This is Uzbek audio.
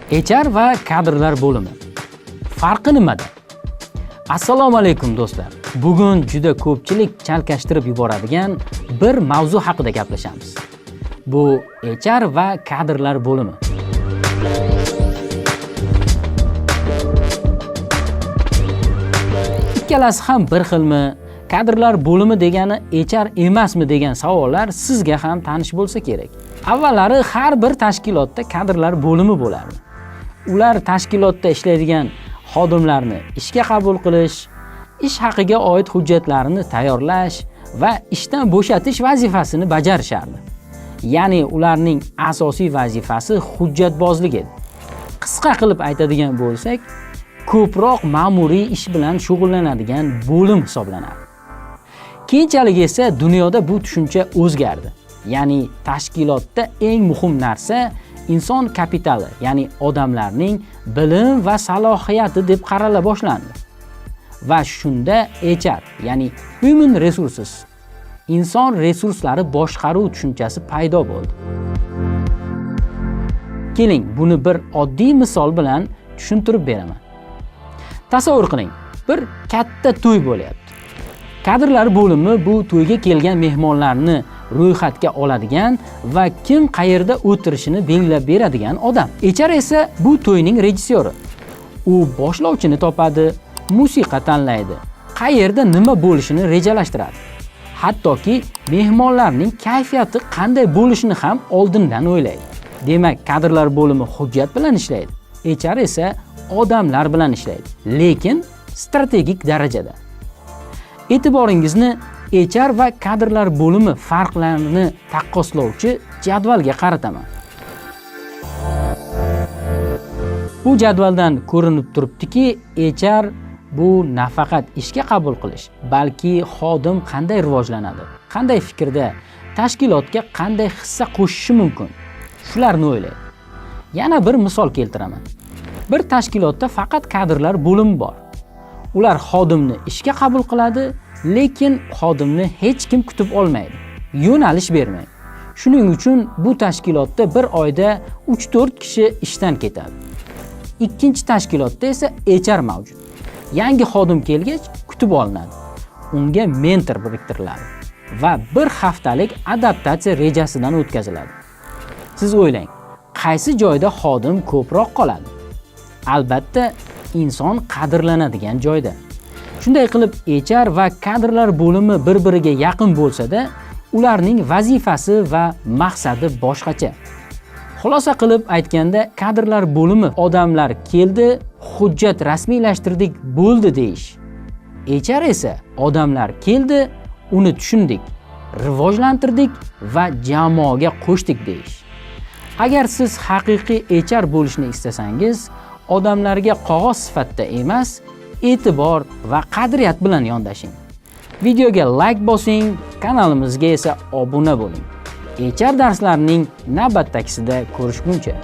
HR va kadrlar bo'limi. Farqi nimada? Assalomu alaykum do'stlar. Bugun juda ko'pchilik chalkashtirib yuboradigan bir mavzu haqida gaplashamiz. Bu HR va kadrlar bo'limi. Ikkalasi ham bir xilmi? Kadrlar bo'limi degani HR emasmi degan savollar sizga ham tanish bo'lsa kerak. Avvallari har bir tashkilotda kadrlar bo'limi bo'lardi. Ular tashkilotda ishlaydigan xodimlarni ishga qabul qilish, ish haqiga oid hujjatlarni tayyorlash va ishdan bo'shatish vazifasini bajarishardi. Ya'ni ularning asosiy vazifasi hujjatbozlik edi. Qisqa qilib aytadigan bo'lsak, ko'proq ma'muriy ish bilan shug'ullanadigan bo'lim hisoblanadi. Keyinchalik esa dunyoda bu tushuncha o'zgardi. Ya'ni tashkilotda eng muhim narsa inson kapitali, ya'ni odamlarning bilim va salohiyati deb qarala boshlandi. Va shunda HR, ya'ni Human Resources, inson resurslari boshqaruv tushunchasi paydo bo'ldi. Keling, buni bir oddiy misol bilan tushuntirib beraman. Tasavvur qiling, bir katta to'y bo'lyapti. Kadrlar bo'limi bu to'yga kelgan mehmonlarni ro'yxatga oladigan va kim qayerda o'tirishini belgilab beradigan odam. HR esa bu to'yning rejissyori. U boshlovchini topadi, musiqa tanlaydi, qayerda nima bo'lishini rejalashtiradi. Hattoki mehmonlarning kayfiyati qanday bo'lishini ham oldindan o'ylaydi. Demak, kadrlar bo'limi hujjat bilan ishlaydi. HR esa odamlar bilan ishlaydi, lekin strategik darajada. E'tiboringizni HR va kadrlar bo'limi farqlarini taqqoslovchi jadvalga qarataman. Bu jadvaldan ko'rinib turibdiki, HR bu nafaqat ishga qabul qilish, balki xodim qanday rivojlanadi, qanday fikrda, tashkilotga qanday hissa qo'shishi mumkin, shularni o'ylaydi. Yana bir misol keltiraman. Bir tashkilotda faqat kadrlar bo'limi bor. Ular xodimni ishga qabul qiladi, lekin xodimni hech kim kutib olmaydi, yo'nalish bermaydi. Shuning uchun bu tashkilotda bir oyda 3-4 kishi ishdan ketadi. Ikkinchi tashkilotda esa HR mavjud. Yangi xodim kelgach kutib olinadi. Unga mentor biriktiriladi va bir haftalik adaptatsiya rejasidan o'tkaziladi. Siz o'ylang, qaysi joyda xodim ko'proq qoladi? Albatta, inson qadrlanadigan joyda. Shunday qilib, HR va kadrlar bo'limi bir-biriga yaqin bo'lsa-da, ularning vazifasi va maqsadi boshqacha. Xulosa qilib aytganda, kadrlar bo'limi odamlar keldi, hujjat rasmiylashtirdik, bo'ldi deyish. HR esa odamlar keldi, uni tushundik, rivojlantirdik va jamoaga qo'shdik deyish. Agar siz haqiqiy HR bo'lishni istasangiz, odamlarga qog'oz sifatida emas, e'tibor va qadriyat bilan yondashing. Videoga like bosing, kanalimizga esa obuna bo'ling. HR darslarining navbatdagisida ko'rishguncha.